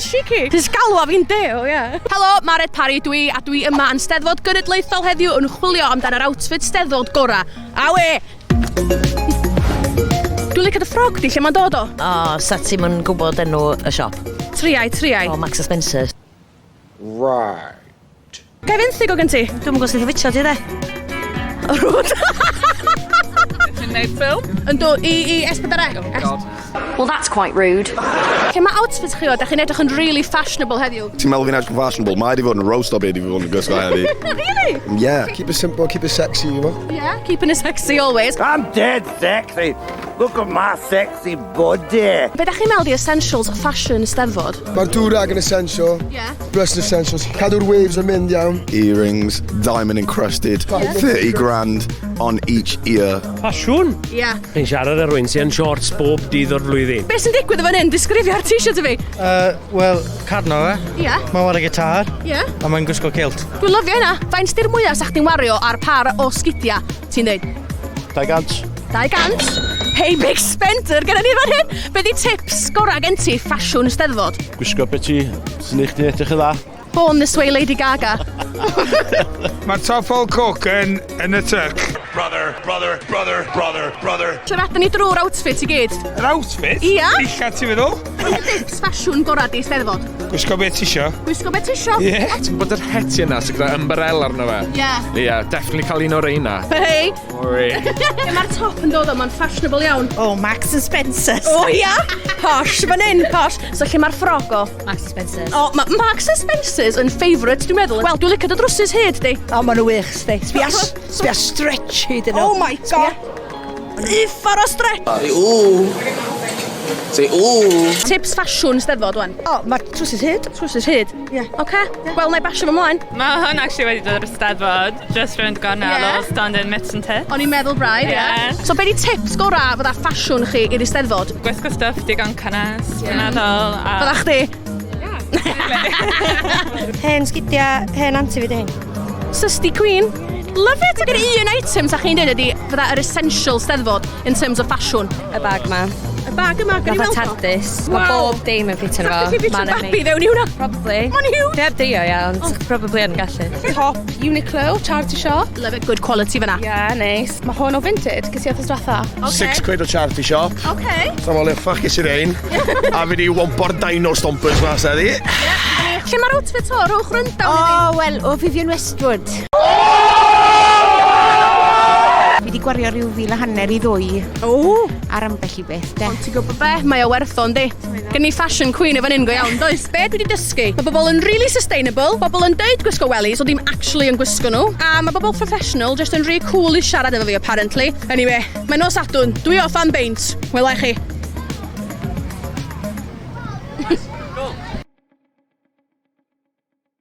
Cheeky. Jyst galw fi'n dew, ie. Helo, Mared Parry dwi, a dwi yma yn Steddfod Genedlaethol heddiw yn chwilio amdan yr outfit Steddfod gora. Awe! Dwi'n licio dy ffrog di, lle mae'n dod o? O, sa ti'm yn gwybod enw y siop? Triai, triai. O, Marks and Spencer. Right. Ga i fenthyg o gen ti? Dwi'm yn gwybod sut i ffitio ti de. Rwd. Ti'n neud ffilm? Yndw, i, i S4C. Oh God. Well, that's quite rude. Lle mae outfit chi o? Da chi'n edrych yn really fashionable heddiw. Ti'n meddwl fi'n edrych yn fashionable? Mae di fod yn roast o be di fod yn gwisgo heddi. Really? Yeah. Keep it simple, keep it sexy, you know? Yeah, keeping it sexy always. I'm dead sexy. Look at my sexy body. Be da chi'n meddwl di essentials fashion Steddfod? Mae'r dwrag yn essential. Yeah. Breast essentials. Cadw'r waves yn mynd iawn. Earrings, diamond encrusted, 30 grand on each ear. Ffasiwn! Yeah. Chi'n siarad â rhywun sy'n shorts bob dydd o'r flwyddyn. Be sy'n digwydd yn fan hyn? Disgrifio'r t-shirt i fi. Wel, carno fe. Yeah. Mae'n ware gitar. Yeah. A mae'n gwisgo kilt. Dwi'n lyfio hynna. Faint di'r mwyaf sa chdi'n wario ar par o sgidia, ti'n dweud? 200. 200? Hey, big spender gyda ni fan hyn! Be di tips gorau gen ti ffasiwn Steddfod? Gwisgo beth ti sy'n eich di edrych yn dda. Born this way, Lady Gaga. Mae'r top all cook yn, yn y truck. Brother, brother, brother, brother, brother. Siaradon ni drwy'r outfit i gyd. Yr outfit? Ia. Dillad ti'n feddwl? Be di tips ffasiwn gorau di Steddfod? Gwisgo beth ti isio. Gwisgo beth ti isio? Ie. Ti'n gwybod yr het yna sy'n gyda ymbarel arno fe? Ie. Ie, yeah, definitely cael un o'r reina. Hei. Oi. Lle mae'r top yn dod o, mae'n fashionable iawn. Oh, Marks and Spencer's. O ia! Posh, fan hyn, posh. So lle mae'r ffrog o? Marks and Spencer's. O, mae Marks and Spencer's yn favourite, dwi'n meddwl. Wel, dwi'n licio dy drwsus hyd, di. O, maen nhw wych, sdi. Sbia, sbia stretch hyd yn Oh my God. Uffar o stretch. Ooh. Say ooh. Tips ffasiwn Steddfod, wan. O, mae'r trwsus hyd. Trwsus hyd? Ie. Oce. Wel, na i basio fo mlaen. Mae hwn actually wedi dod o'r Steddfod, just rownd gornel Ie. o stand-in mitts and tits. O'n i'n meddwl braidd, ie. Ie. So, be di tips gora fydda ffasiwn chi i'r Eisteddfod? Gwisgo stuff digon cynnes, dwi'n meddwl. A... Fydda chdi? Hen sgidia, hen anti fi di hyn. Susty Queen. Love it! Ac yr un item sa chi'n dweud ydi fydda yr essential Steddfod in terms of fashiwn. Y bag ma. Y bag yma, gawn ni Fatha weld o? TARDIS. Mae Waw. bob dim yn ffitio Sa fo. chdi ffitio Ma'n babi amazing. fewn i hwnna? Probably. Ma'n huge. Dwi heb drio, ia, ond probably yn gallu. Top Uniqlo, charity shop. Love it, good quality fyna. Yeah, nice. Mae hwn o Vinted, ges i wythnos diwetha. Okay. £6 o charity shop. Okay. Sa'n le fuck is yr ein. A fi di wompo'r dino stompers mas heddi. Lle mae'r outfit o? Rhowch rundown i fi. O, wel, o Vivienne Westwood. Fi di gwario rhyw 1500 i 2 O! ar ambell i beth, de. Ond ti'n gwybod be? Mae o werth o, yndi? Gen ni fashion queen efo hyn go iawn, does? Be dwi wedi dysgu? Mae bobl yn really sustainable, bobl yn deud gwisgo wellies, ond ddim actually yn gwisgo nhw. A mae bobl professional just yn rhy cool i siarad efo fi, apparently. Anyway, mae nos Sadwrn, dwi off am beint. Wela i chi.